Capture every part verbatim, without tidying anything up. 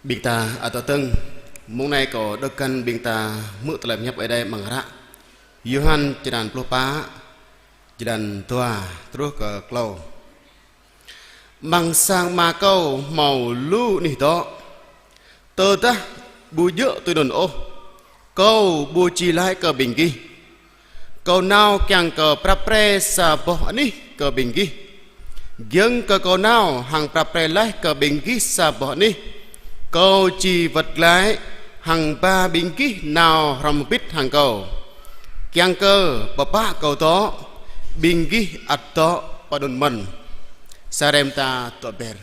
Ƀing ta ăt tơdơ̆ng, mông anai kâo đŏk găn ƀing ta hmư̆ tơlơi pơhiăp Ơi Adai amăng hră Yôhan črăn pluh pă, črăn dua truh kơ klâo. Amăng sang Ama Kâo hmâo lu anih dŏ. Tơdah ƀu djơ̆ tui anŭn ôh, Kâo ƀu či laĭ kơ ƀing gih: Kâo nao kiăng kơ prap pre sa boh anih kơ ƀing gih. Giŏng kơ Kâo nao hăng prap pre laih kơ ƀing gih sa boh anih, Kâo či wơ̆t glaĭ hăng ba ƀing gih nao hrŏm hơbĭt hăng Kâo, kiăng kơ Pơpă Kâo dŏ, ƀing gih ăt dŏ pơ anŭn mơ̆n. Sa hrơi ta dŏ ber.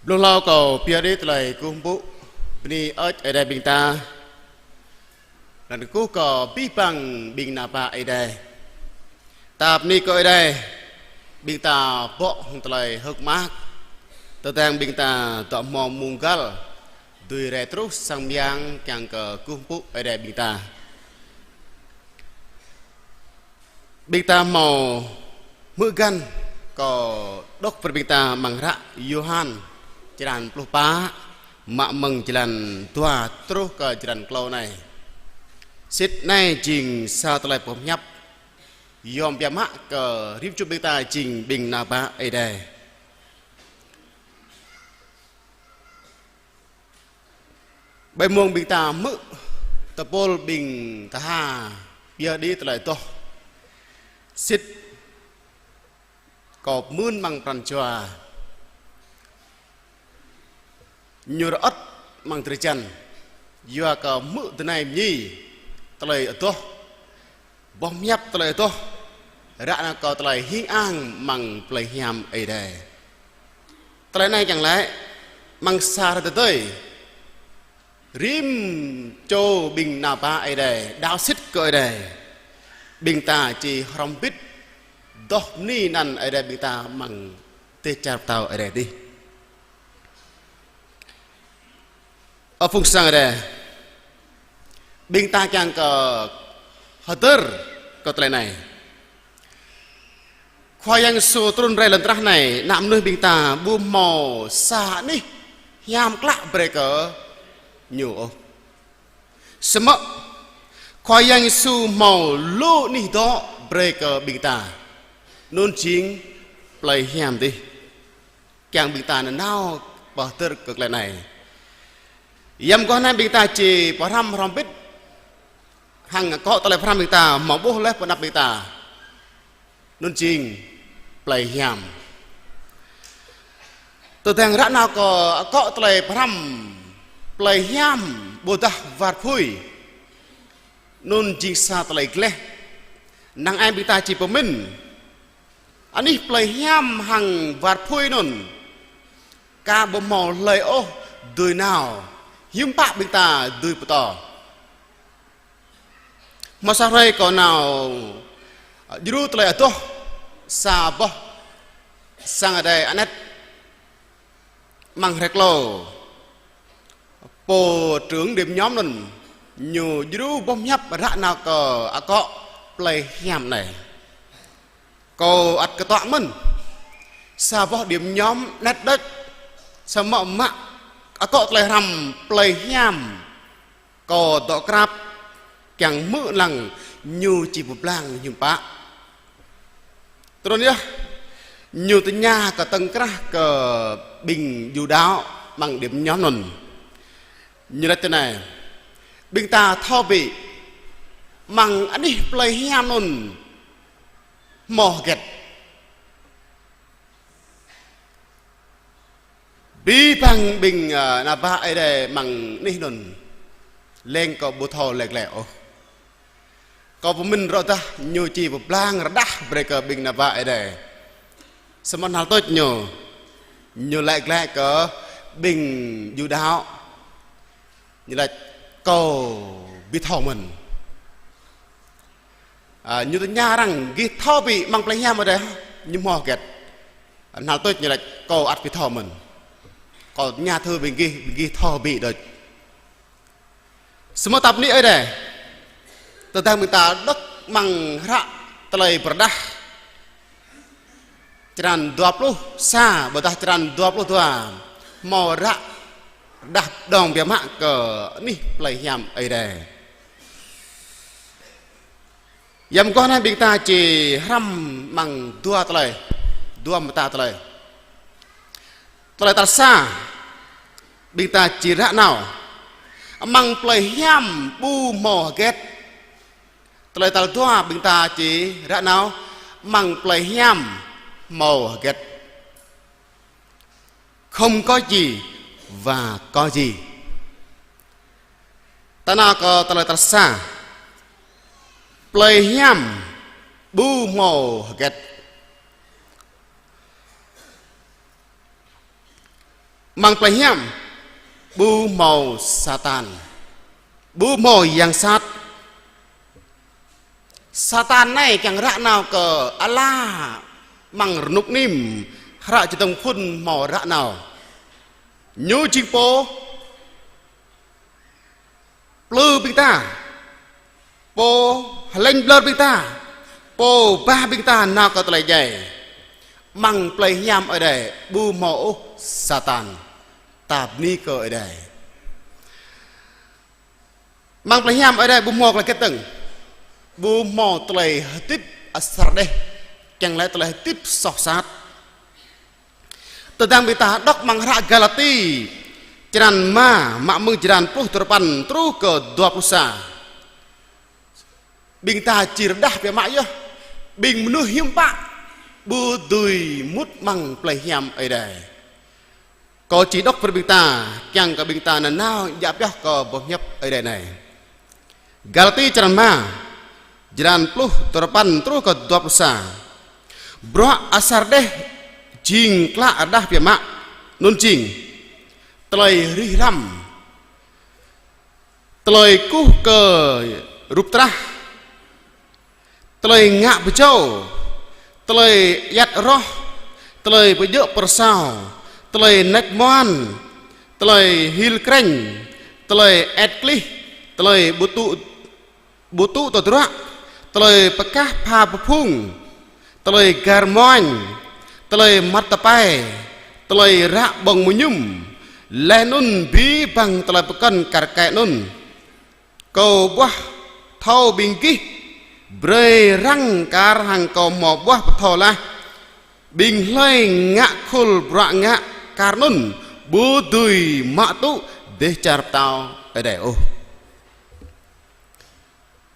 Blung hlâo kâo pơyơr đĭ tơlơi kơkuh pơpŭ, bơni hơơč Ơi Adai ƀing ta, laih anŭn kơkuh kơ abih bang ƀing ană bă Ơi Adai. Ta bơni kơ Ơi Adai, ƀing ta bŏ hăng tơlơi hơ̆k mơak, tơdang ƀing ta dŏ hmâo mông găl dưi rai truh sang mơyang kiăng kơ kơkuh pơpŭ Ơi Adai ƀing ta. Ƀing ta hmâo hmư̆ găn, kâo đŏk brơi ƀing ta amăng hră Yôhan črăn pluh pă, mă mơ̆ng črăn dua truh kơ črăn klâo anai. Sĭt anai jing sa tơlơi pơhiăp yom biă mă kơ rĭm čô ƀing ta jing ƀing ană bă Ơi Adai. Ƀơi mông ƀing ta hmư̆ tơpul ƀing tha pơyơr đĭ tơlơi adoh, sĭt kâo pơmưn amăng pran jua ñu rơŏt amăng drơi jan, yua kơ hmư̆ dơnai mơñi tơlơi adoh, boh pơhiăp tơlơi adoh, ră anai kơ tơlơi hing ang amăng plei hiam Ơi Adai. Tơlơi anai kiăng laĭ, amăng sa hrơi tơdơi, rĭm čô ƀing ană bă Ơi Adai, đaŏ sĭt kơ Ơi Adai, ƀing ta či hrŏm hơbĭt adoh bơni anăn Ơi Adai ƀing ta amăng dêh čar pơtao Ơi Adai adih. Ơ phung sang Ơi Adai, ƀing ta kiăng kơ hơdơr kơ tơlơi anai. Khua Yang Yêsu trŭn rai lŏn tơnah anai, ană mơnuih ƀing ta ƀu hmâo sa anih hiam klă brơi kơ ñu ôh. Samơ̆ Khua Yang Yêsu hmâo lu anih dŏ brơi kơ ƀing ta. Anŭn jing plei hiam adih. Kiăng ƀing ta nanao pơhơdơr kơ tơlơi anai. Yăm mơguah anai ƀing ta či pơhrăm hrŏm hơbĭt hăng akŏ tơlơi pơhrăm ƀing ta, hmâo ƀuh laih pơ anăp ƀing ta. Anŭn jing plei hiam. Tơdang ră anai kơ akŏ tơlơi pơhrăm plei hiam ƀôdah war apui, anŭn jing sa tơlơi gleh. Năng ai ƀing ta či pơmĭn anih plei hiam hăng war apui anŭn, ka ƀu hmâo hlơi ôh dưi nao, hiư̆m pă ƀing ta dưi pơtô. Hmâo sa hrơi kâo nao djru tơlơi adoh sa boh sang Ơi Adai anet amăng hrơi klâo. Pô trưởng điểm nhóm anŭn ñu djru boh pơhiăp ră anai kơ akŏ plei hiam anai. Kâo ăt kơtuă mơ̆n. Sa boh điểm nhóm anet đôč, samơ̆ mă akŏ tơlơi pơhrăm plei hiam. Kâo dŏ krăp kiăng hmư̆ lăng ñu či pơblang hiư̆m pă. Tơdơi anŭn yơh, ñu tơña kơ tơ̆ng krah kơ ƀing Yuđa amăng điểm nhóm anŭn. Ñu laĭ tui anai: Ƀing ta thâo bĭ amăng anih plei hiam anŭn hmâo hơget? Abih bang ƀing, ơ, ană bă Ơi Adai amăng anih anŭn leng kơ ƀu thâo laĭ glaĭ ôh. Kâo pơmĭn rŏ dah ñu či pơblang rơđah brơi kơ ƀing ană bă Ơi Adai. Samơ̆ hnal tuč ñu, ñu laĭ glaĭ kơ ƀing Yuđa. Ñu laĭ kâo ƀu thâo mơ̆n. Ơ, ñu tơña arăng gih thâo bĭ amăng plei hiam adih ñu hmâo hơget? Hnal tuč ñu laĭ kâo ăt ƀu thâo mơ̆n. Kâo tơña thử ƀing gih, ƀing gih thâo bĭ đôč. Samơ̆ ta bơni Ơi Adai, tơdang ƀing ta đŏk amăng hră tơlơi pơrơđah črăn dua pluh sa, ƀôdah črăn dua pluh dua, hmâo ră rơđah pơđŏng biă mă kơ anih plei hiam Ơi Adai. Yăm mơguah anai ƀing ta či hrăm amăng dua tơlơi, dua mơta tơlơi. Tơlơi tal sa, ƀing ta či ră nao amăng plei hiam ƀu hmâo hơget. Tơlơi tal dua, ƀing ta či ră nao amăng plei hiam hmâo hơget. Không có gì và có gì. Ta nao kơ tơlơi tal sa. Plei hiam ƀu hmâo hơget. Amăng plei hiam ƀu hmâo Satan, ƀu hmâo yang sat. Satan anai kiăng ră nao kơ ala amăng rơnŭk rơnim, hră čơdơ̆ng phŭn hmâo ră nao. Ñu jing pô plư ƀing ta, pô hơlĕng ƀlŏr ƀing ta, pô ba ƀing ta nao kơ tơlơi djai. Amăng plei hiam Ơi Adai ƀu hmâo ôh Satan. Ta bơni kơ Ơi Adai. Amăng plei hiam Ơi Adai ƀu hmâo tơlơi hơget dơ̆ng. Ƀu hmâo tơlơi hơdip asar đeh, kiăng laĭ tơlơi hơdip soh sat. Tơdang ƀing ta đŏk amăng hră Galati, črăn rơma, mă mơ̆ng črăn pluh duapăn truh kơ dua pluh sa. Ƀing ta či rơđah biă mă yơh. Ƀing mơnuih hiư̆m pă ƀu dưi mŭt amăng plei hiam Ơi Adai. Kâo či đŏk brơi ƀing ta, kiăng kơ ƀing ta nanao djă pioh kơ boh hiăp Ơi Adai anai. Galati črăn rơma, črăn pluh duapăn truh kơ dua pluh sa. Bruă asar đeh jing klă rơđah biă mă, anŭn jing tơlơi rĭh răm, tơlơi kơkuh kơ rup trah, tơlơi ngă pơjâo, tơlơi ayăt rŏh, tơlơi pơjơ̆ pơrơsao, tơlơi nač muan, tơlơi hil krĕñ, tơlơi et klih, tơlơi ƀu tŭ, ƀu tŭ tơdruă, tơlơi pơkah pha pơphung, tơlơi gar muañ, tơlơi măt tơpai, tơlơi ră ƀơ̆ng mơñum, laih anŭn abih bang tơlơi pơkŏn kar kaĭ anŭn. Kâo ƀuah thâo ƀing gih brơi răng kar hăng kâo hmâo ƀuah pơthâo laih. Ƀing hlơi ngă khul bruă ngă kar anŭn ƀu dưi mă tŭ dêh čar pơtao Ơi Adai ôh.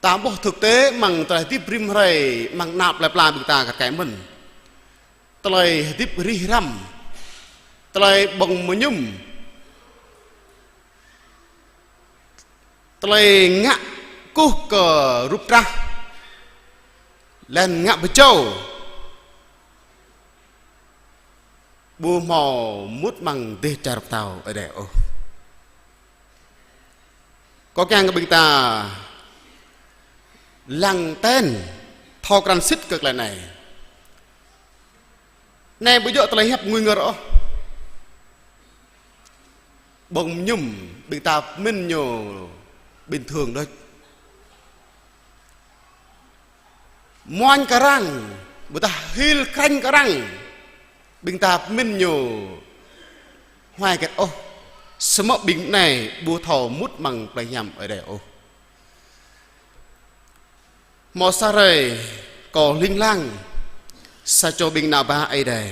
Ta ƀuh thực tế amăng tơlơi hơdip rĭm hrơi amăng anăp plei pla ƀing ta kar kaĭ mơ̆n. Tơlơi hơdip rĭh răm, tơlơi ƀơ̆ng mơñum, tơlơi ngă kơkuh kơ rup trah, laih anŭn ngă pơjâo, ƀu hmâo mŭt amăng dêh čar pơtao Ơi Adai ôh. Kâo kiăng kơ ƀing ta lăng ten, thâo krăn sĭt kơ tơlơi anai. Anai ƀu djơ̆ tơlơi hiăp ngui ngơr ôh. Ƀơ̆ng mơñum ƀing ta pơmĭn ñu bình thường đôč. Muañ kơ arăng, ƀôdah hil krĕñ kơ arăng, ƀing ta pơmĭn ñu huai hơget ôh. Samơ̆ ƀing anai ƀu thâo mŭt amăng plei hiam Ơi Adai ôh. Hmâo sa hrơi kâo hling hlang sa čô ƀing ană bă Ơi Adai.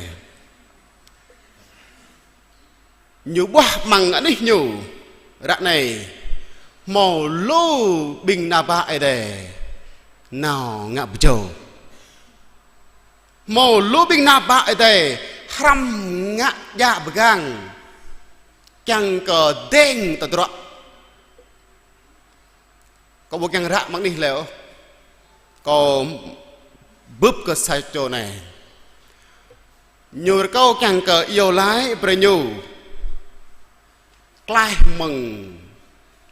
Ñu ƀuah amăng anih ñu ră anai hmâo lu ƀing ană bă Ơi Adai nao ngă pơjâo. Hmâo lu ƀing ană bă Ơi Adai hrăm ngă djă pơgang kiăng kơ deng tơdruă. Kâo ƀu kiăng ră amăng anih lĕ ôh. Kâo bưp kơ sa čô anai. Ñu rơkâo kiăng kơ iâu laĭ brơi ñu. Klaih mơ̆ng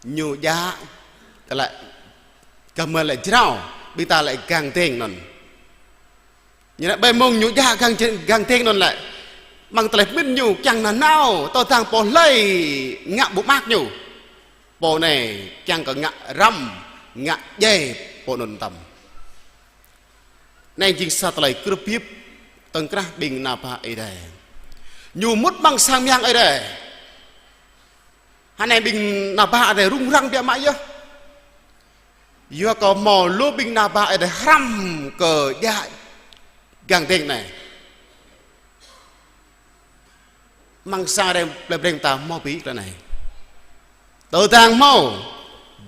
ñu djă, tơlơi kơ mơ̆ lĕ jrao, ƀing ta lĕ gang deng anŭn. Ñu laĭ ƀơi mông ñu djă gang, gang deng anŭn lĕ. Amăng tơlơi pơmĭn ñu kiăng nanao, tơdang pô hlơi ngă ƀu mơak ñu. Pô anai kiăng kơ ngă răm, ngă djai pô anŭn tăm. Anai jing sa tơlơi krưp hip, tơ̆ng krah ƀing ană bă Ơi Adai. Ñu mŭt amăng sang mơyang Ơi Adai. Hơnai ƀing ană bă Ơi Adai rŭng răng biă mă yơh. Yua kơ hmâo lu ƀing ană bă Ơi Adai hrăm kơ djă gang deng anai. Amăng sang Ơi Adai plei Breng ta hmâo ƀu hĭ tơlơi anai. Tơdang hmâo,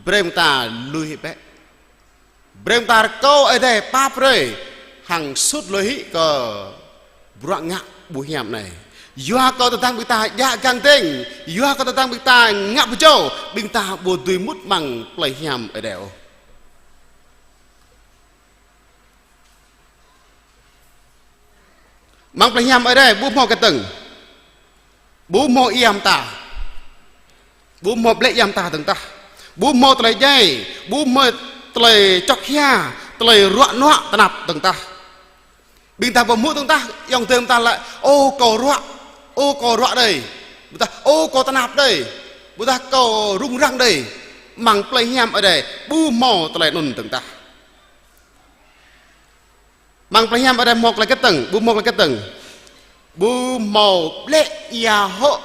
Breng ta lui hĭ bĕ. Breng ta rơkâo Ơi Adai pap brơi hăng sut lui hĭ kơ bruă ngă ƀu hiam anai. Yua kơ tơdang ƀing ta djă gang deng, yua kơ tơdang ƀing ta ngă pơjâo, ƀing ta ƀu dưi mŭt amăng plei hiam Ơi Adai ôh. Amăng plei hiam Ơi Adai ƀu hmâo kơtơ̆ng, ƀu hmâo ia mơta, ƀu hmâo ƀlĕ ia mơta dơ̆ng tah, ƀu hmâo tơlơi djai, ƀu hmâo tơlơi čŏk hia, tơlơi ruă nuă tơnap dơ̆ng tah. Ƀing ta pơhmư̆ dơ̆ng tah, ayŏng adơi ta laĭ: Ơ kâo ruă, ơ kâo ruă đơi, ƀôdah ơ kâo tơnap đơi, ƀôdah kâo rŭng răng đơi. Amăng plei hiam Ơi Adai ƀu hmâo tơlơi anŭn dơ̆ng tah. Amăng plei hiam Ơi Adai hmâo tơlơi kơtơ̆ng, ƀu hmâo tơlơi kơtơ̆ng. Ƀu hmâo ƀlĕ ia hŏ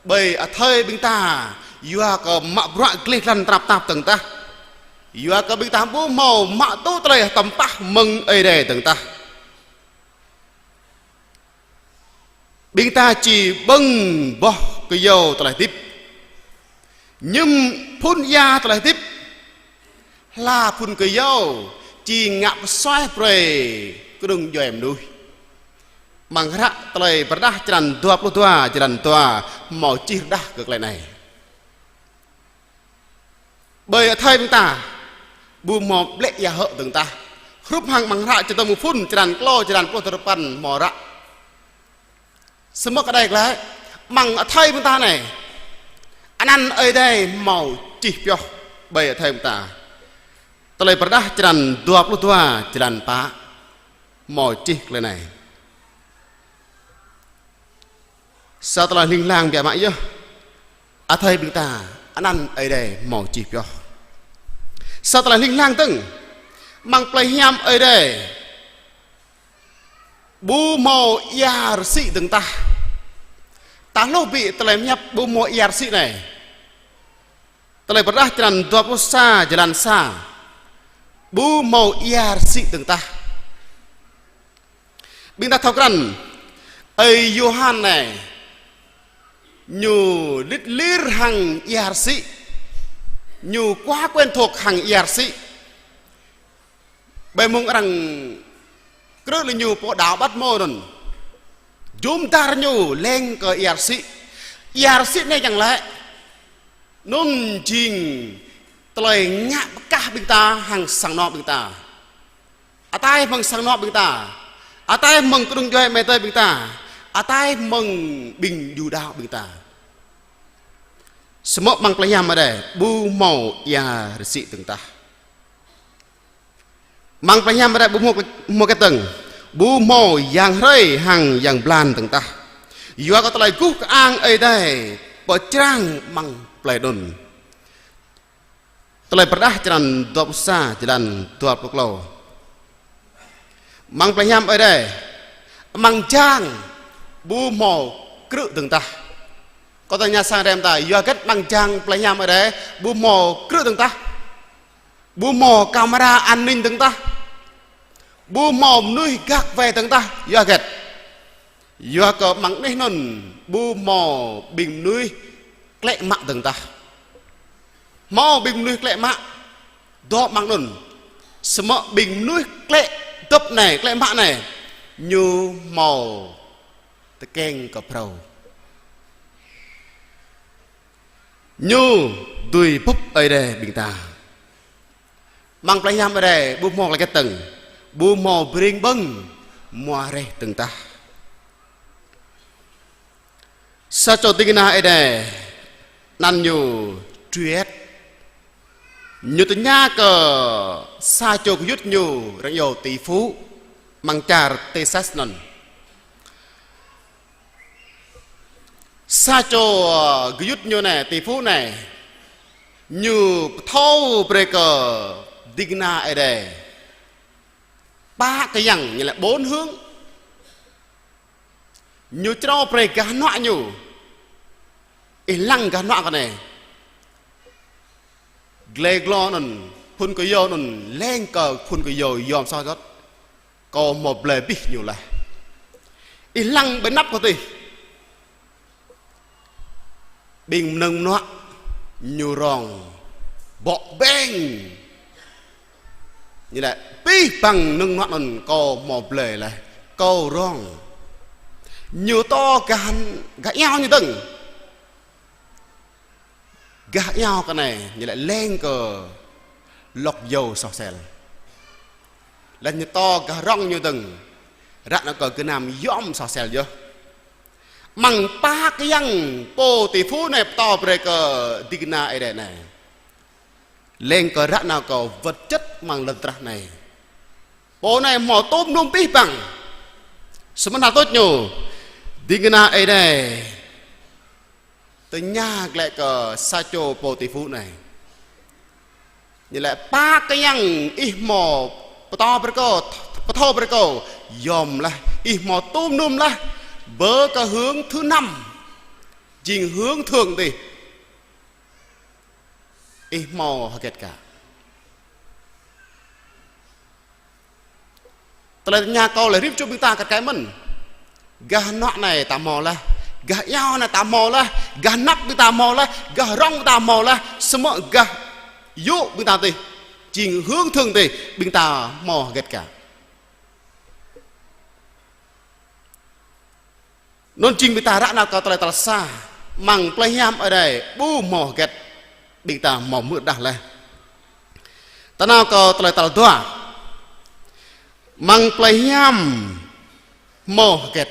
ƀơi athơi ƀing ta, yua kơ mă bruă gleh glan tơnap tap dơ̆ng tah. Yua kơ ƀing ta ƀu hmâo mă tŭ tơlơi tơmpah mơ̆ng Ơi Adai dơ̆ng tah. Ƀing ta či ƀơ̆ng boh kơyâo tơlơi hơdip. Mơñum phŭn ia tơlơi hơdip. Hla phŭn kơyâo či ngă pơsuaih brơi kơnung djuai mơnuih. Amăng hră Tơlơi Pơrơđah črăn dua pluh dua, črăn dua, hmâo čih rơđah kơ tơlơi anai. Ƀơi athơi ƀing ta ƀu hmâo ƀlĕ ia hŏ dơ̆ng tah. Hrup hăng amăng hră Čơdơ̆ng Mơ̆ng Phŭn črăn klâo, črăn pluh duapăn hmâo ră. Samơ̆ kơđai glaĭ, amăng athơi ƀing ta anai, anăn Ơi Adai hmâo čih pioh ƀơi athơi ƀing ta. Tơlơi Pơrơđah črăn dua pluh dua, črăn pă, hmâo čih tơlơi anai. Sa tơlơi hling hlang biă mă yơh, athơi ƀing ta, anăn Ơi Adai hmâo čih pioh. Sa tơlơi hling hlang dơ̆ng, amăng plei hiam Ơi Adai ƀu hmâo ia rơsĭ dơ̆ng tah. Ta hluh ƀĭ tơlơi pơhiăp ƀu hmâo ia rơsĭ anai. Tơlơi Pơrơđah črăn dua pluh sa, jơlan sa. Ƀu hmâo ia rơsĭ dơ̆ng tah. Ƀing ta thâo krăn, ơi Yôhan anai, ñu lĭt lir hăng ia rơsĭ. Ñu quá quen thuộc hăng ia rơsĭ. Ƀơi mông arăng krư̆ lĕ ñu pô đaŏ ƀăt mơ̆ anŭn. Jum dar ñu leng kơ ia rơsĭ. Ia rơsĭ anai kiăng laĭ, anŭn jing tơlơi ngă pơkah ƀing ta hăng sang anŏ ƀing ta. Ataih mơ̆ng sang anŏ ƀing ta. Ataih mơ̆ng kơnung djuai amai adơi ƀing ta. Ataih mơ̆ng ƀing djru đaŏ ƀing ta. Samơ̆ amăng plei hiam Ơi Adai ƀu hmâo ia rơsĭ dơ̆ng tah. Amăng plei hiam Ơi Adai ƀu hmâo, hmâo kơtơ̆ng, ƀu hmâo yang hrơi hăng yang blan dơ̆ng tah. Yua kơ tơlơi guh kơang Ơi Adai pơčrang amăng plei anŭn. Tơlơi Pơrơđah črăn dua pluh sa, jơlan dua pluh klâo. Amăng plei hiam Ơi Adai, amăng jang ƀu hmâo krư̆ dơ̆ng tah. Kâo tơña sang Ơi Adai mơta, yua hơget amăng jang plei hiam Ơi Adai ƀu hmâo krư̆ dơ̆ng tah. Ƀu hmâo camera an ninh dơ̆ng tah. Ƀu hmâo mơnuih gak wai dơ̆ng tah, yua hơget? Yua kơ amăng anih anŭn ƀu hmâo ƀing mơnuih klĕ mă dơ̆ng tah. Hmâo ƀing mơnuih klĕ mă, dŏ amăng anŭn. Samơ̆ ƀing mơnuih klĕ dŏp anai, klĕ mă anai, ñu hmâo tơkeng kơ phrâo. Ñu dưi bưp Ơi Adai ƀing ta. Amăng plei hiam Ơi Adai ƀu hmâo tơlơi kơtơ̆ng, ƀu hmâo bring ƀơ̆ng mua reh dơ̆ng tah. Sa čô ding kơna Ơi Adai, anăn ñu Truett. Ñu tơña kơ sa čô gơyut ñu, arăng iâu tỷ phú, amăng čar Texas anŭn. Sa čô, ơ, gơyut ñu anai, tỷ phú anai, ñu pơthâo brơi kơ ding kơna Ơi Adai pă kơyăng, ñu laĭ bốn hướng. Ñu črâo brơi gah hnuă ñu. Ih lăng gah hnuă kơ anai. Glai glô anŭn, phŭn kơyâo anŭn, leng kơ phŭn kơyâo yom soh djŏt. Kâo hmâo blơi abih ñu laih. Ih lăng ƀơi anăp kâo tih. Ƀing mơnơ̆ng mơnuă ñu rông ƀŏk ƀeng. Ñu laĭ, abih bang mơnơ̆ng mơnuă anŭn kâo hmâo blơi laih, kâo rông. Ñu tŏ gah, gah iao ñu dơ̆ng. Gah iao kơ anai, ñu laĭ leng kơ lŏk yâo soh sel. Laih ñu tŏ gah rŏng ñu dơ̆ng, ră anai kơ gơnam yom soh sel yơh. Amăng pă kơyăng pô tỉ phú anai pơtô brơi kơ ding kơna Ơi Adai anai. Leng kơ ră anai kơ vật chất amăng lŏn tơnah anai. Pô anai hmâo tôm nôm abih bang. Samơ̆ hơnăl tuč ñu, ding kơna Ơi Adai tơña glaĭ kơ sa čô pô tỉ phú anai. Ñu laĭ pă kơyăng ih hmâo pơtô brơi kâo, pơtô brơi kâo, yom laih, ih hmâo tôm nôm laih, bơ kơ hướng thứ năm, jing hướng thượng tih. Ih hmâo hơget kă? Tơlơi tơña kâo lĕ rĭm čô ƀing ta kăt kai mơ̆n. Gah hnuă anai ta hmâo laih, gah iao anai ta hmâo laih, gah anăp ƀing ta hmâo laih, gah rŏng ƀing ta hmâo laih, samơ̆ gah yŭ ƀing ta tih, jing hướng thượng tih, ƀing ta hmâo hơget kă? Anŭn jing ƀing ta ră anai kơ tơlơi tal sa, amăng plei hiam Ơi Adai ƀu hmâo hơget, ƀing ta hmâo mơ̆ rơđah laih. Ta nao kơ tơlơi tal dua, amăng plei hiam hmâo hơget.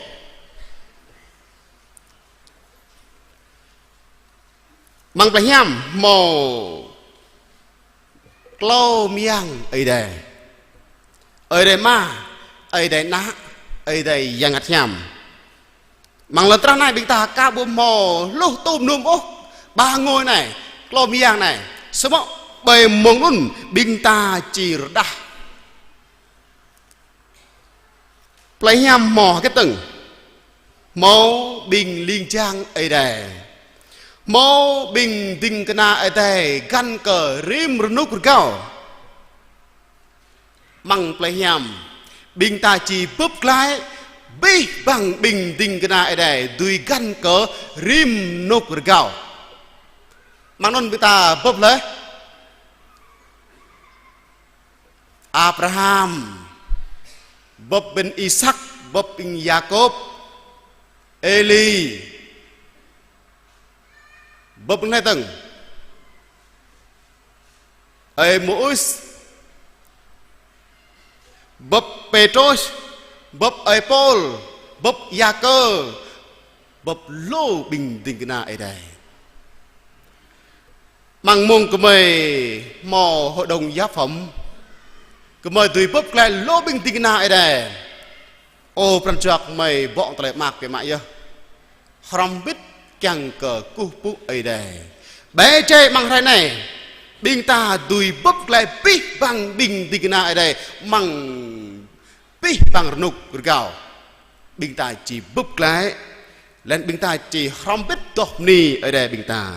Amăng plei hiam hmâo klâo mơyang Ơi Adai. Ơi Adai Ama, Ơi Adai Ană, Ơi Adai Yang Bơngăt Hiam. Amăng lŏn tơnah anai ƀing ta aka ƀu hmâo hluh tôm nôm ôh, ba ngôi anai, klâo mơyang anai. Samơ̆ ƀơi mông anŭn ƀing ta či rơđah. Plei hiam hmâo hơget dơ̆ng? Hmâo ƀing ling jang Ơi Adai. Hmâo ƀing ding kơna Ơi Adai găn kơ rĭm rơnŭk rơgao. Amăng plei hiam, ƀing ta či bưp glaĭ abih bang ƀing ding kơna Ơi Adai dưi găn kơ rĭm rơnŭk rơgao. Amăng anŭn ƀing ta bưp laih. Abraham, bưp ƀing Isak, bưp ƀing Yakôb, Êli, bưp ƀing hlơi dơ̆ng? Ơi Môis, bưp Pêtrôs, bưp ơi Pôl, bưp Yakơ, bưp lu ƀing ding kơna Ơi Adai. Amăng mông gơmơi hmâo hội đồng giáo phẩm, gơmơi dưi bưp glaĭ lu ƀing ding kơna Ơi Adai. Ơ pran jua gơmơi, ƀơ̆ng tơlơi mơak biă mă yơh. Hrŏm hơbĭt kiăng kơ kơkuh pơpŭ Ơi Adai. Ƀơi hrơi amăng hrơi anai, ƀing ta dưi bưp glaĭ abih bang ƀing ding kơna Ơi Adai amăng abih bang rơnŭk rơgao. Ƀing ta či bưp glaĭ, laih anŭn ƀing ta či hrŏm hơbĭt tŏh bơni Ơi Adai ƀing ta.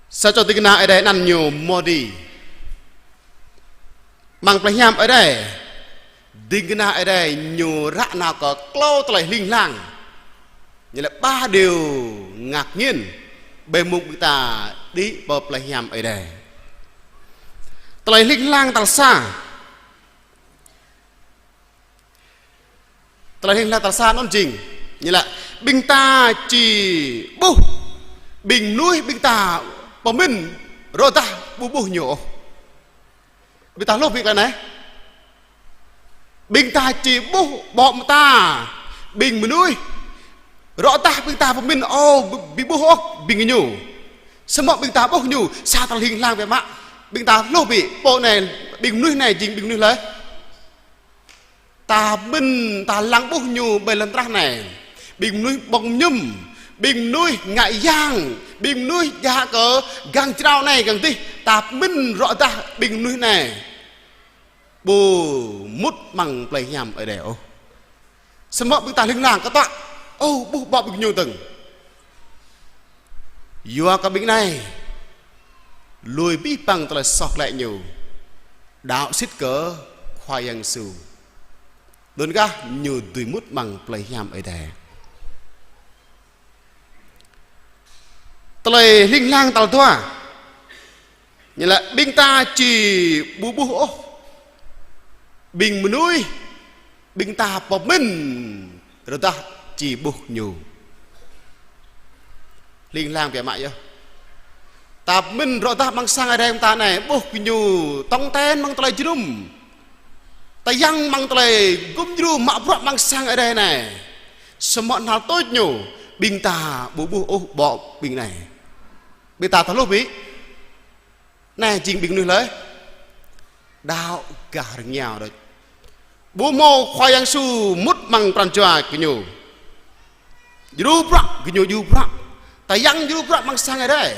Sa čô ding kơna Ơi Adai anăn ñu Môdi. Amăng plei hiam Ơi Adai, ding kơna Ơi Adai ñu ră nao kơ klâo tơlơi hling hlang. Ñu laĭ ba điều ngạc nhiên ƀơi mông ƀing ta đĭ pơ plei hiam Ơi Adai. Tơlơi hling hlang tal sa. Tơlơi hling hlang tal sa anŭn jing, ñu laĭ ƀing ta či ƀuh ƀing mơnuih ƀing ta pơmĭn rŏ dah ƀu ƀuh ñu ôh. Ƀing ta hluh ƀĭ tơlơi anai. Ƀing ta či ƀuh ƀô̆ mơta ƀing mơnuih rŏ dah ƀing ta pơmĭn ôh ƀu ƀuh ôh ƀing ñu. Samơ̆ ƀing ta ƀuh ñu sa tơlơi hling hlang biă mă. Ƀing ta hluh ƀĭ pô anai, ƀing mơnuih anai jing ƀing mơnuih hlơi? Ta pơmĭn, ta lăng ƀuh ñu ƀơi lŏn tơnah anai. Ƀing mơnuih ƀơ̆ng mơñum, ƀing mơnuih ngă yang, ƀing mơnuih djă kơ gang jrao anai gang adih. Ta pơmĭn rŏ dah ƀing mơnuih anai. ƀu mŭt amăng plei hiam Ơi Adai ôh. Samơ̆ ƀing ta hling hlang kơtuă, ôh, ƀuh ƀô̆ ƀing ñu dơ̆ng. Yua kơ ƀing anai lui abih bang tơlơi soh glaĭ ñu, đaŏ sĭt kơ Khua Yang Yêsu. Anŭn kah ñu dưi mŭt amăng plei hiam Ơi Adai. Tơlơi hling hlang tal dua, ñu laĭ ƀing ta či ƀu ƀuh ôh ƀing mơnuih ƀing ta pơmĭn rơđah či ƀuh ñu. Hling hlang biă mă yơh. Ta pơmĭn rơđah amăng sang Ơi Adai ta anai, ƀuh gơñu tong ten amăng tơlơi jơnum, tơyăng amăng tơlơi gum djru mă bruă amăng sang Ơi Adai anai. Samơ̆ hnal tuč ñu, ƀing ta ƀu ƀuh ôh ƀô̆ ƀing anai. Ƀing ta thâo hluh bĭ. Anai jing ƀing mơnuih laih đaŏ gah rơngiao đôč. Ƀu hmâo Khua Yang Yêsu mŭt amăng pran jua gơñu. Djru bruă, gơñu djru bruă. Tơyăng djru bruă amăng sang Ơi Adai.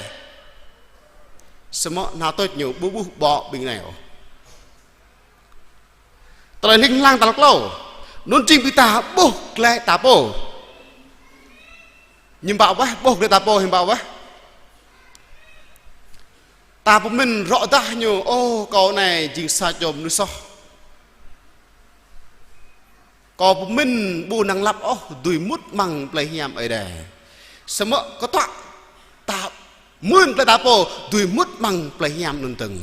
Samơ̆ hnal tuč ñu ƀu ƀuh ƀô̆ ƀing anai ôh. Tơlơi hling hlang tal klâo, anŭn jing ƀing ta ƀuh glaĭ ta pô. Hiư̆m pă wơ̆t ƀuh glaĭ ta pô, hiư̆m pă wơ̆t. Ta pơmĭn rơđah ñu, ôh, kâo anai jing sa čô mơnuih soh. Kâo pơmĭn ƀu năng lăp ôh dưi mŭt amăng plei hiam Ơi Adai. Samơ̆ kơtuă ta mưn glaĭ ta pô dưi mŭt amăng plei hiam anŭn dơ̆ng.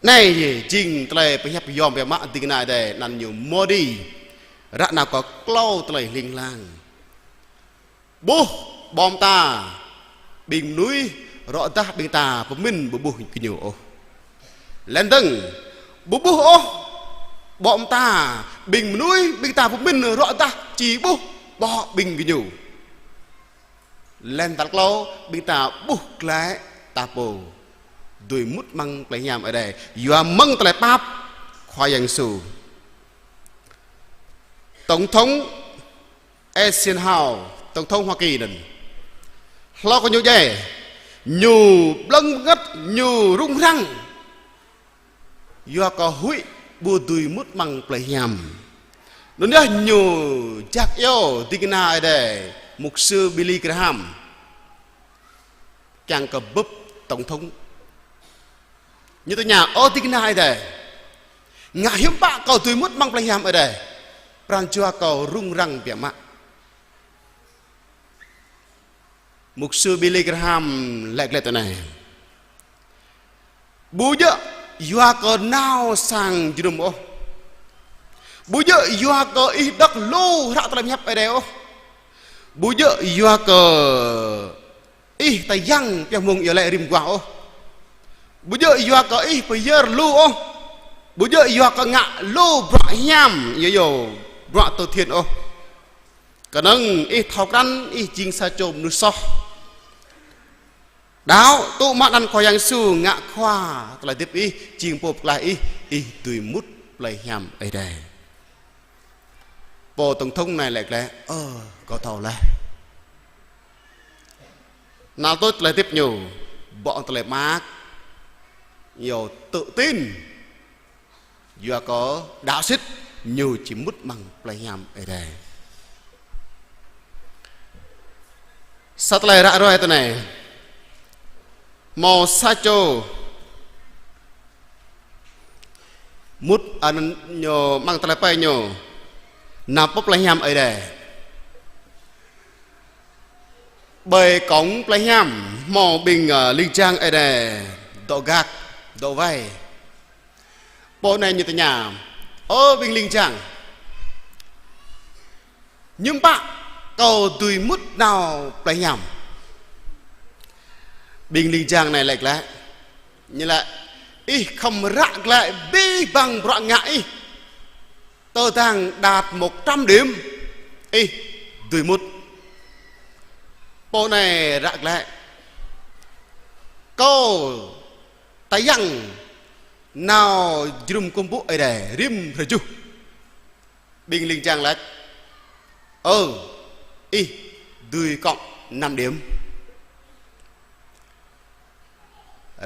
Anai jing tơlơi pơhiăp yom biă mă ding kơna Ơi Adai anăn ñu Moody. Ră anai kâo klâo tơlơi hling hlang. Ƀuh ƀô̆ mơta ƀing mơnuih rơđah ƀing ta pơmĭn ƀu ƀuh gơñu ôh. Lĕ dơ̆ng, ƀu ƀuh ôh ƀô̆ mơta ƀing mơnuih ƀing ta pơmĭn rơđah či ƀuh ƀô̆ ƀing gơñu. Lĕ tal klâo, ƀing ta ƀuh glaĭ ta pô dưi mŭt amăng plei hiam Ơi Adai yua mơ̆ng tơlơi pap Khua Yang Yêsu. Tổng thống Eisenhower, tổng thống Hoa Kỳ anŭn, hlâo kơ ñu djai, ñu blơ̆ng bơngơ̆t, ñu rŭng răng. Yua kơ huĭ ƀu dưi mŭt amăng plei hiam. Anŭn yơh ñu jak iâu ding kơna Ơi Adai, mục sư Billy Graham, kiăng kơ bưp tổng thống. Ñu tơña: Ơ ding kơna Ơi Adai, ngă hiư̆m pă kâo dưi mŭt amăng plei hiam Ơi Adai? Pran jua kâo rŭng răng biă mă. Mục sư Billy Graham laĭ glaĭ tui anai: Ƀu djơ̆ yua kơ nao sang jơnum ôh. Ƀu djơ̆ yua kơ ih đŏk lu hră tơlơi pơhiăp Ơi Adai ôh. Ƀu djơ̆ yua kơ ih tơyăng pioh mông iâu laĭ rĭm guah ôh. Ƀu djơ̆ yua kơ ih pơyơr lu ôh. Ƀu djơ̆ yua kơ ngă lu bruă hiam, yua yua bruă từ thiện ôh. Kơnơ̆ng ih thâo krăn ih jing sa čô mơnuih soh. Đaŏ tŭ mă anăn Khua Yang Yêsu ngă khua tơlơi hơdip ih, jing pô pơklaih ih, ih dưi mŭt plei hiam Ơi Adai. Pô tổng thống anai laĭ glaĭ: Ơ, kâo thâo laih. Nao tuč tơlơi hơdip ñu, ƀô̆ tơlơi mơak, ñu tự tin. Yua kơ đaŏ sĭt ñu či mŭt amăng plei hiam Ơi Adai. Sa tơlơi ră ruai tui anai. Hmâo sa čô mŭt, a, ñu amăng tơlơi pai ñu nao pơ plei hiam Ơi Adai. Ƀơi kông plei hiam hmâo ƀing, a, ling jang Ơi Adai dŏ gak, dŏ wai. Pô anai ñu tơña: Ơ ƀing ling jang, hiư̆m pă kâo dưi mŭt nao plei hiam? Ƀing ling jang anai laĭ glaĭ, ñu laĭ: Ih khŏm ră glaĭ abih bang bruă ngă ih, tơdang đạt một trăm điểm, ih dưi mŭt. Pô anai ră glaĭ: Kâo tơyăng nao jơnum kơkuh pơpŭ Ơi Adai rĭm hrơi juh. Ƀing ling jang laĭ: Ơ, ih dưi cộng năm điểm.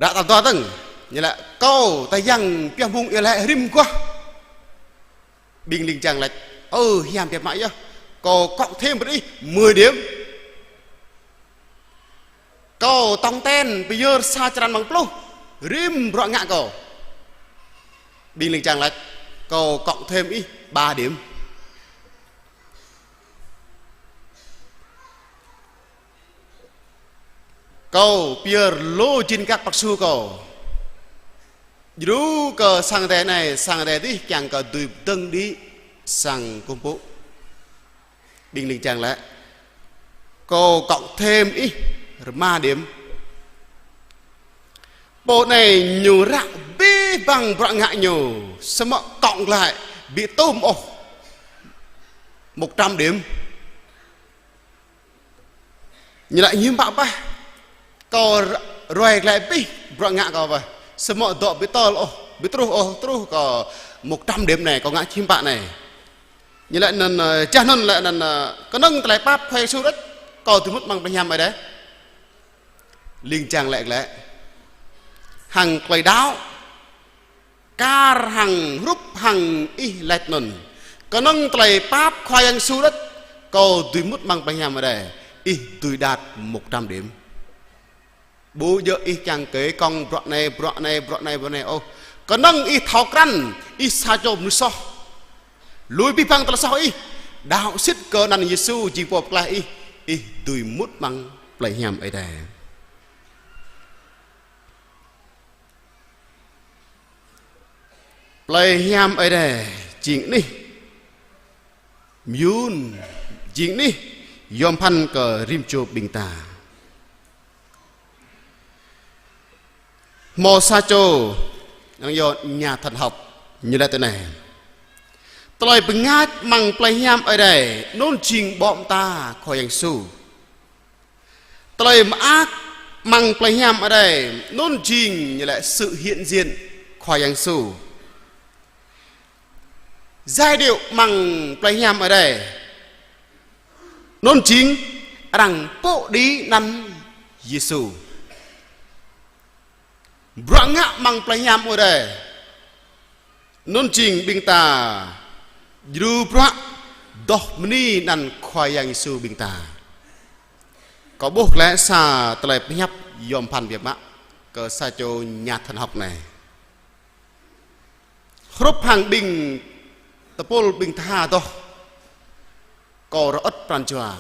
Ră tal dua dơ̆ng, Ñu laĭ: Kâo tơdang pioh mông ih laĭ rĭm guah. Ƀing ling jang laĭ: Ơ, hiam biă mă yơh. Kâo cộng thêm brơi ih mười điểm. Kâo tong ten pơyơr sa črăn amăng pluh rĭm bruă ngă kâo. Ƀing ling jang laĭ: Kâo cộng thêm ih ba điểm. Kâo pơyơr lu jên kăk prăk su kâo djru kơ sang Ơi Adai anai, sang Ơi Adai adih kiăng kơ dưi pơdơ̆ng đĭ sang kơkuh pơpŭ. Ƀing ling jang laĭ: Kâo cộng thêm ih rơma điểm. Pô anai ñu ră abih bang bruă ngă ñu, samơ̆ cộng glaĭ ƀu tŭm ôh một trăm điểm. Ñu laĭ: Hiư̆m pă bah, kâo r-, ruai glaĭ abih bruă ngă kâo bah, samơ̆ dŏ ƀu tơl ôh, ƀu truh ôh, truh kơ một trăm điểm anai, kâo ngă hiư̆m pă anai. Ñu laĭ anŭn, ơ, čah anŭn laĭ anŭn, ơ, kơnơ̆ng tơlơi pap Khua Yang Yêsu đôč, kâo dưi mŭt amăng plei hiam Ơi Adai. Ling jang laĭ glaĭ: Hăng tơlơi đaŏ, kar hăng hrup hăng ih laĭ anŭn, kơnơ̆ng tơlơi pap Khua Yang Yêsu đôč, kâo dưi mŭt amăng plei hiam Ơi Adai. Ih dưi đạt một trăm điểm. Ƀu djơ̆ ih kiăng kơ kông bruă anai, bruă anai, bruă anai, bruă anai ôh. Kơnơ̆ng ih thâo krăn ih sa čô mơnuih soh, lui abih bang tơlơi soh ih, đaŏ sĭt kơ anăn Yêsu jing Pô Pơklaih ih, ih dưi mŭt amăng plei hiam Ơi Adai. Plei hiam Ơi Adai jing anih mơyŭn, jing anih yom pơphan kơ rĭm čô ƀing ta. Hmâo sa čô, anăn yơh nhà thần học, ñu laĭ tui anai: Tơlơi bơngač amăng plei hiam Ơi Adai anŭn jing ƀô̆ mơta Khua Yang Yêsu. Tơlơi mơak amăng plei hiam Ơi Adai anŭn jing, ñu laĭ, sự hiện diện Khua Yang Yêsu. Giai điệu amăng plei hiam Ơi Adai anŭn jing arăng pŭ đĭ anăn Yêsu. Bruă ngă amăng plei hiam Ơi Adai anŭn jing ƀing ta djru bruă adoh bơni anăn Khua Yang Yêsu ƀing ta. Kâo ƀuh glaĭ sa tơlơi pơhiăp yom pơphan biă mă kơ sa čô nhà thần học anai. Hrup hăng ƀing tơpul ƀing tha adoh, kâo rơŏt pran jua.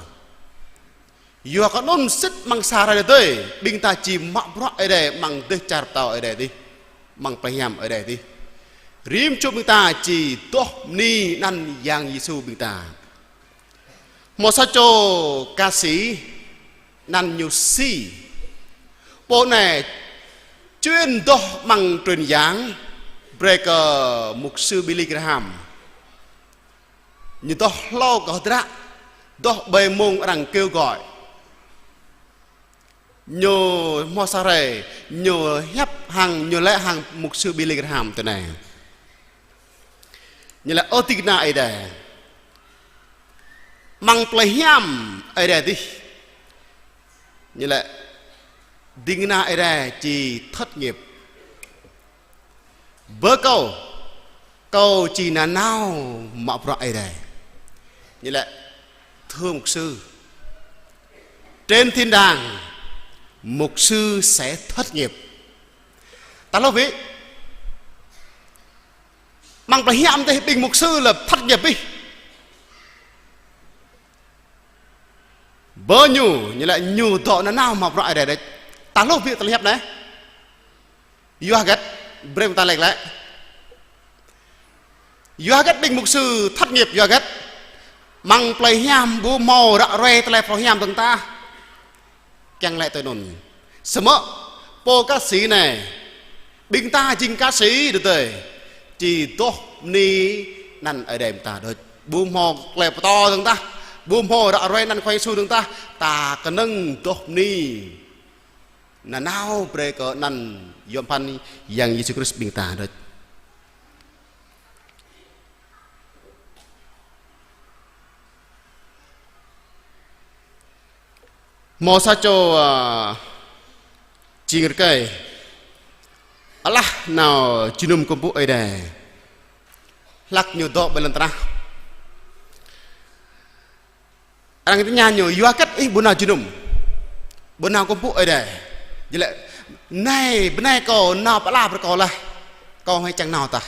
Yua kơ anŭn sĭt amăng sa hrơi tơdơi, ƀing ta či mă bruă Ơi Adai amăng dêh čar pơtao Ơi Adai adih, amăng plei hiam Ơi Adai adih. Rĭm čô ƀing ta či adoh bơni anăn Yang Yêsu ƀing ta. Hmâo sa čô ca sĩ anăn ñu Si. Pô anai chuyên adoh amăng truyền giảng brơi kơ mục sư Billy Graham. Ñu adoh hlâo kơ hơdră, adoh ƀơi mông arăng kêu gọi. Ñu hmâo sa hrơi, ñu hiăp hăng, ñu laĭ hăng mục sư Billy Graham tui anai. Ñu laĭ: Ơ ding kơna Ơi Adai, amăng plei hiam Ơi Adai adih, ñu laĭ, ding kơna Ơi Adai či thất nghiệp. Bơ kâo, kâo či nanao mă bruă Ơi Adai. Ñu laĭ: Thưa mục sư, trên thiên đàng, mục sư sẽ thất nghiệp. Ta hluh bĕ, amăng plei hiam adih ƀing mục sư lĕ thất nghiệp bĕ. Bơ ñu, ñu laĭ ñu dŏ nanao mă bruă Ơi Adai đôč. Ta hluh bĕ tơlơi hiăp anai. Yua hơget, brơi ta laĭ glaĭ. Yua hơget ƀing mục sư thất nghiệp, yua hơget? Amăng plei hiam ƀu hmâo ră ruai tơlơi phrâo hiam dơ̆ng tah. Kiăng laĭ tui anŭn. Samơ̆ pô ca sĩ anai, ƀing ta jing ca sĩ tơdơi, či adoh bơni anăn Ơi Adai mơta đôč. Ƀu hmâo tơlơi pơtô dơ̆ng tah, ƀu hmâo ră ruai anăn Khua Yang Yêsu dơ̆ng tah, ta kơnơ̆ng adoh bơni nanao brơi kơ anăn yom pơphan Yang Yêsu Krist ƀing ta đôč. Hmâo sa čô, ơ, jing rơkơi. Alah nao jơnum kơkuh pơpŭ Ơi Adai. Hlak ñu dŏ ƀơi lŏn tơnah. Arăng tơña ñu, yua hơget ih ƀu nao jơnum, ƀu nao kơkuh pơpŭ Ơi Adai. Ñu laĭ, nai, bơnai kâo nao pơala brơi kâo laih, kâo hmâo čang nao tah.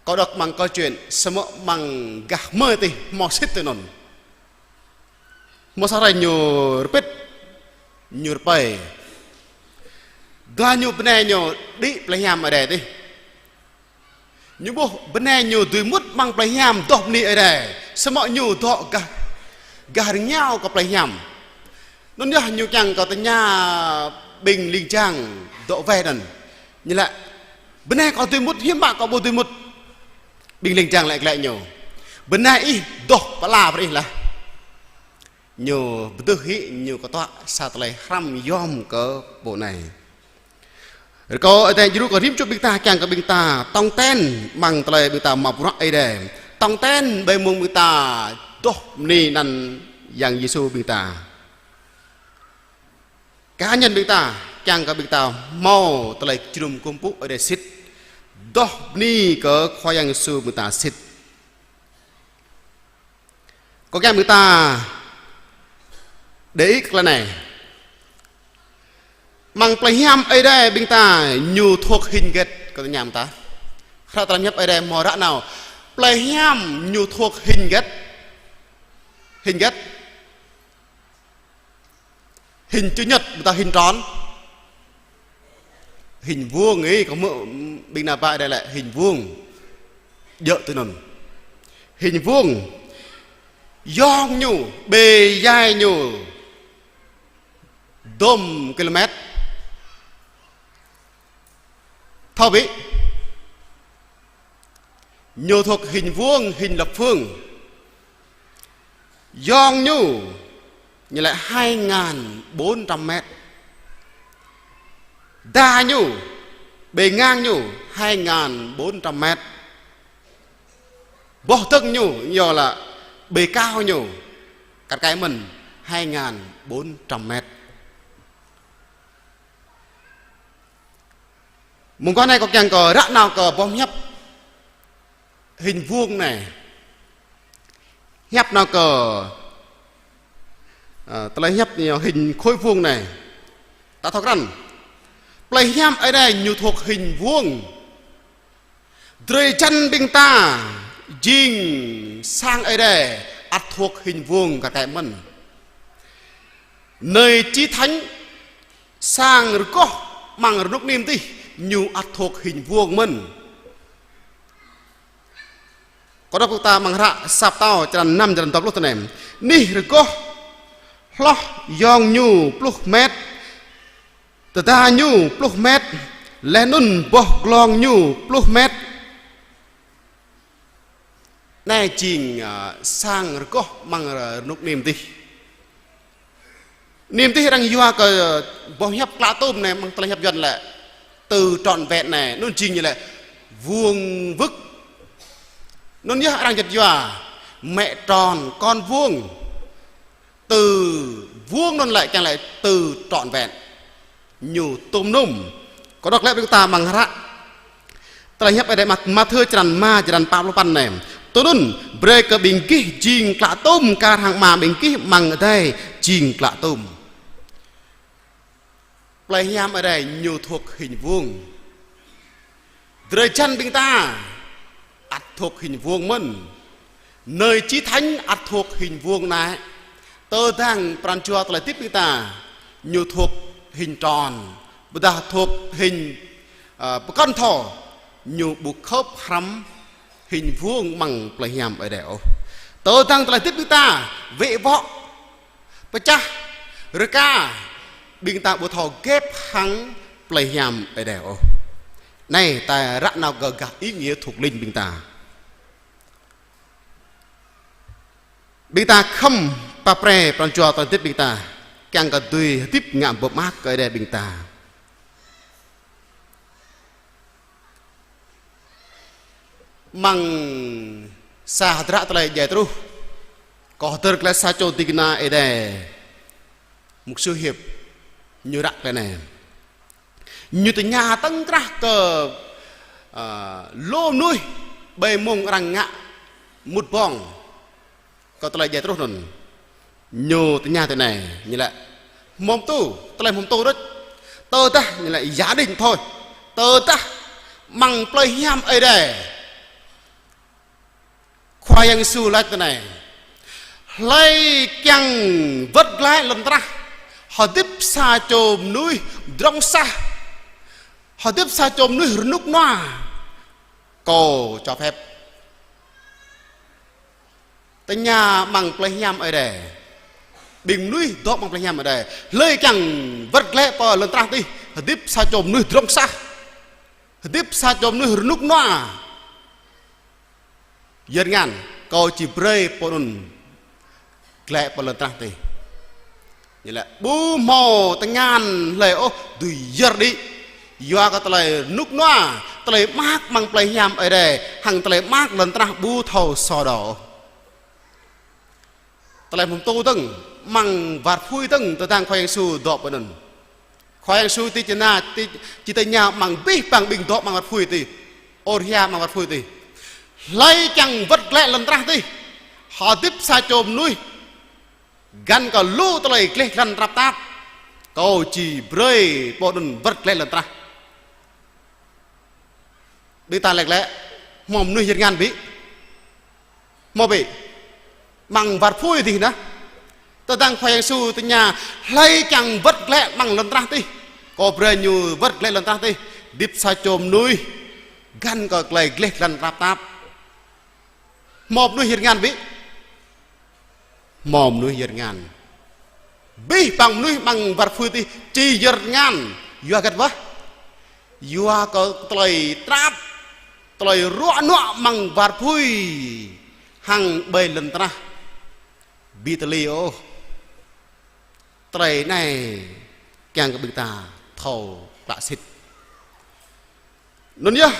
Kâo đŏk amăng câu chuyện, samơ̆ amăng gah mơ̆ tih, hmâo sĭt tui anŭn. Hmâo sa hrơi ñu rơpĭt, ñu rơpơi. Dua ñu bơnai ñu đĭ plei hiam Ơi Adai tih. Ñu ƀuh bơnai ñu dưi mŭt amăng plei hiam dŏ bơni Ơi Adai. Samơ̆ ñu dŏ gah, gah rơngiao kơ plei hiam. Anŭn yơh ñu kiăng kơ tơña ƀing ling jang dŏ wai anŭn. Ñu laĭ, bơnai kâo dưi mŭt, hiư̆m pă kâo ƀu dưi mŭt. Ƀing ling jang laĭ glaĭ ñu, bơnai ih dŏ pơala brơi ih laih. Ñu pơdơh hĭ, ñu kơtuă sa tơlơi hrăm yom kơ pô anai. Rơkâo Ơi Adai djru kơ rĭm čô ƀing ta, kiăng kơ ƀing ta tong ten amăng tơlơi ƀing ta mă bruă Ơi Adai. Tong ten ƀơi mông ƀing ta dŏ bơni anăn Yang Yêsu ƀing ta. Cá nhân ƀing ta, kiăng kơ ƀing ta hmâo tơlơi jơnum kơkuh pơpŭ Ơi Adai sĭt. Dŏ bơni kơ Khua Yang Yêsu ƀing ta sĭt. Kâo kiăng ƀing ta để ý kơ tơlơi anai. Amăng plei hiam Ơi Adai ƀing ta ñu thuộc hình hơget, kâo tơña ƀing ta. Hră tơlơi pơhiăp Ơi Adai hmâo ră nao. Plei hiam ñu thuộc hình hơget? Hình hơget? Hình chữ nhật, ƀôdah hình tròn? Hình vuông, ih, kâo hmư̆ ƀing ană bă Ơi Adai laĭ hình vuông. Djơ̆ tui anŭn. Hình vuông. Yong ñu, bề dày ñu dôm ki-lô-met. Thâo ƀĭ. Ñu thuộc hình vuông, hình lập phương. Yong ñu, ñu laĭ hai ngàn bốn trăm mét. Đa ñu, bề ngang ñu, hai ngàn bốn trăm mét. Boh dơ̆ng ñu, ñu laĭ bề cao ñu, kar kaĭ mơ̆n, hai ngàn bốn trăm mét. Mông kơ anai kâo kiăng kơ ră nao kơ boh pơhiăp hình vuông anai. Pơhiăp nao kơ, ơ, tơlơi pơhiăp ñu hình khối vuông anai. Ta thâo krăn. Plei hiam Ơi Adai ñu thuộc hình vuông. Drơi jăn ƀing ta jing sang Ơi Adai ăt thuộc hình vuông kar kaĭ mơ̆n. Nơi chí thánh, sang rơgoh amăng rơnŭk nim adih, ñu ăt thuộc hình vuông mơ̆n. Kâo đŏk kơ ta amăng hră Sa Pơtao črăn năm, črăn dua pluh tui anai. Anih rơgoh hloh yong ñu pluh met, tơda ñu pluh met, laih anŭn boh glông ñu pluh met. Anai jing, ơ, sang rơgoh amăng, ơ, rơnŭk nim adih. Nim adih arăng yua kơ boh pơhiăp klă tôm anai amăng tơlơi pơhiăp Yuăn laĭ từ trọn vẹn anai, anŭn jing ñu laĭ vuông vức. Anŭn yơh arăng juăt yua mẹ tròn con vuông. Từ vuông anŭn laĭ kiăng laĭ từ trọn vẹn. Ñu tôm nôm. Kâo đŏk glaĭ brơi kơ ta amăng hră tơlơi pơhiăp Ơi Adai Mat-, Mathiơ črăn rơma, črăn pă pluh păn anai. Tui anŭn, brơi kơ ƀing gih jing klă tôm kar hăng Ama ƀing gih amăng adai jing klă tôm. Plei hiam Ơi Adai ñu thuộc hình vuông. Drơi jăn ƀing ta ăt thuộc hình vuông mơ̆n. Nơi chí thánh ăt thuộc hình vuông anai. Tơdang pran jua tơlơi hơdip ƀing ta ñu thuộc hình tròn, ƀôdah thuộc hình, ơ, pơkŏn thâo, ñu ƀu khớp hrăm hình vuông amăng plei hiam Ơi Adai ôh. Tơdang tơlơi hơdip ƀing ta wĕ wŏ, pơčah, rơka, ƀing ta ƀu thâo ghép hăng plei hiam Ơi Adai ôh. Anai ta ră nao kơ gah ý nghĩa thuộc linh ƀing ta. Ƀing ta khŏm pap pre pran jua tơlơi hơdip ƀing ta, kiăng kơ dưi hơdip ngă bơmơak kơ Ơi Adai ƀing ta. Amăng sa hơdră tơlơi djai truh, kâo hơdơr glaĭ sa čô ding kơna Ơi Adai, mục sư Hiệp, ñu ră tơlơi anai. Ñu tơña tơ̆ng krah kơ, ơ, lu mơnuih ƀơi mông arăng ngă mŭt ƀơ̆ng kơ tơlơi djai truh anŭn. Ñu tơña tui anai, ñu laĭ: Hmâo pơtô, tơlơi hmâo pơtô đôč. Tơdah, ñu laĭ, giả định thôi. Tơdah amăng plei hiam Ơi Adai, Khua Yang Yêsu laĭ tui anai: Hlơi kiăng wơ̆t glaĭ lŏn tơnah, hơdip sa čô mơnuih pơdrŏng sah, hơdip sa čô mơnuih rơnŭk rơnua, Kâo cho phép. Tơña amăng plei hiam Ơi Adai. Ƀing mơnuih dŏ amăng plei hiam Ơi Adai. Hlơi kiăng wơ̆t glaĭ pơ lŏn tơnah tih, hơdip sa čô mơnuih pơdrŏng sah, hơdip sa čô mơnuih rơnŭk rơnua, yơr tơngan, Kâo či brơi pô anŭn glaĭ pơ lŏn tơnah tih. Ñu laĭ ƀu hmâo tơngan hlơi ôh dưi yơr đĭ. Yua kơ tơlơi rơnŭk rơnua, tơlơi mơak amăng plei hiam Ơi Adai, hăng tơlơi mơak lŏn tơnah ƀu thâo so đo ôh. Tơlơi hmâo pơtô dơ̆ng, amăng war apui dơ̆ng, tơdang Khua Yang Yêsu dŏ pơ anŭn. Khua Yang Yêsu či tơña, či, či tơña amăng abih bang ƀing dŏ amăng war apui tih. Ơ hia amăng war apui tih. Hlơi kiăng wơ̆t glaĭ lŏn tơnah tih, hơdip sa čô mơnuih găn kơ lu tơlơi gleh glăn tơnap tap, Kâo či brơi pô anŭn wơ̆t glaĭ lŏn tơnah. Ƀing ta laĭ glaĭ, hmâo mơnuih yơr tơngan ƀĭ? Hmâo ƀĭ? Amăng war apui tih anai. Tơdang Khua Yang Yêsu tơña, hlơi kiăng wơ̆t glaĭ amăng lŏn tơnah tih, Kâo brơi ñu wơ̆t glaĭ lŏn tơnah tih, hơdip sa čô mơnuih găn kơ tơlơi gleh glăn tơnap tap. Hmâo mơnuih yơr tơngan ƀĭ? Hmâo mơnuih yơr tơngan. Abih bang mơnuih amăng war apui tih či yơr tơngan. Yua hơget wơ̆t? Yua kơ tơlơi tơnap, tơlơi ruă nuă amăng war apui hăng ƀơi lŏn tơnah ƀu tơlơi ôh. Tơlơi anai kiăng kơ ƀing ta thâo klă sĭt. Anŭn yơh,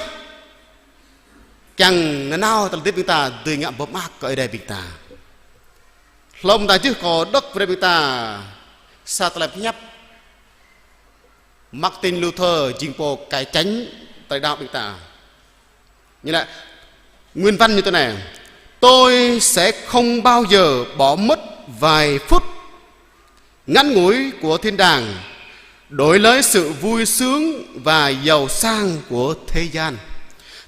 kiăng nanao tơlơi hơdip ƀing ta dưi ngă pơmơak kơ Ơi Adai ƀing ta. Hlâo mơ̆ng ta jưh kâo đŏk brơi ƀing ta sa tơlơi pơhiăp Martin Luther jing pô cải chánh tơlơi đaŏ ƀing ta. Ñu laĭ, nguyên văn ñu tui anai: Tôi sẽ không bao giờ bỏ mất vài phút ngắn ngủi của thiên đàng đổi lấy sự vui sướng và giàu sang của thế gian,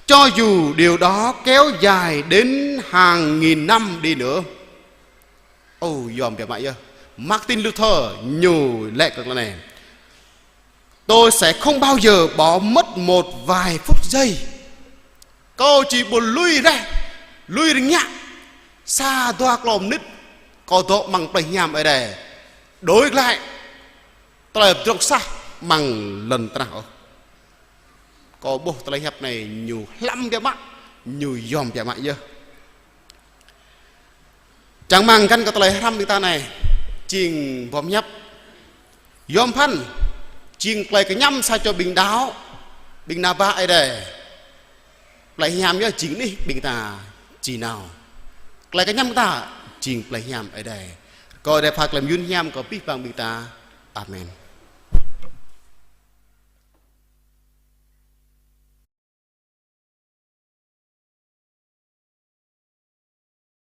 cho dù điều đó kéo dài đến hàng nghìn năm đi nữa. Ơ, yôm biă mă yơh. Martin Luther ñu laĭ kơ tơlơi anai: Tôi sẽ không bao giờ bỏ mất một vài phút giây. Kâo či ƀu lui reh, lui rơngiă sa dua klâo mơnit kâo dŏ amăng plei hiam Ơi Adai, đối glaĭ tơlơi pơdrŏng sah amăng lŏn tơnah ôh. Kâo ƀuh tơlơi hiăp anai ñu hlăm biă mă, ñu yôm biă mă yơh. Čang rơmang găn kơ tơlơi hrăm ƀing ta anai, jing boh hiăp yôm phăn, jing tơlơi kơñăm sa čô ƀing đaŏ, ƀing ană bă Ơi Adai. Plei hiam yơh jing anih ƀing ta či nao. Tơlơi kơñăm ta jing plei hiam Ơi Adai. Kâo Ơi Adai pha tơlơi mơyun hiam kơ abih bang ƀing ta. Amen.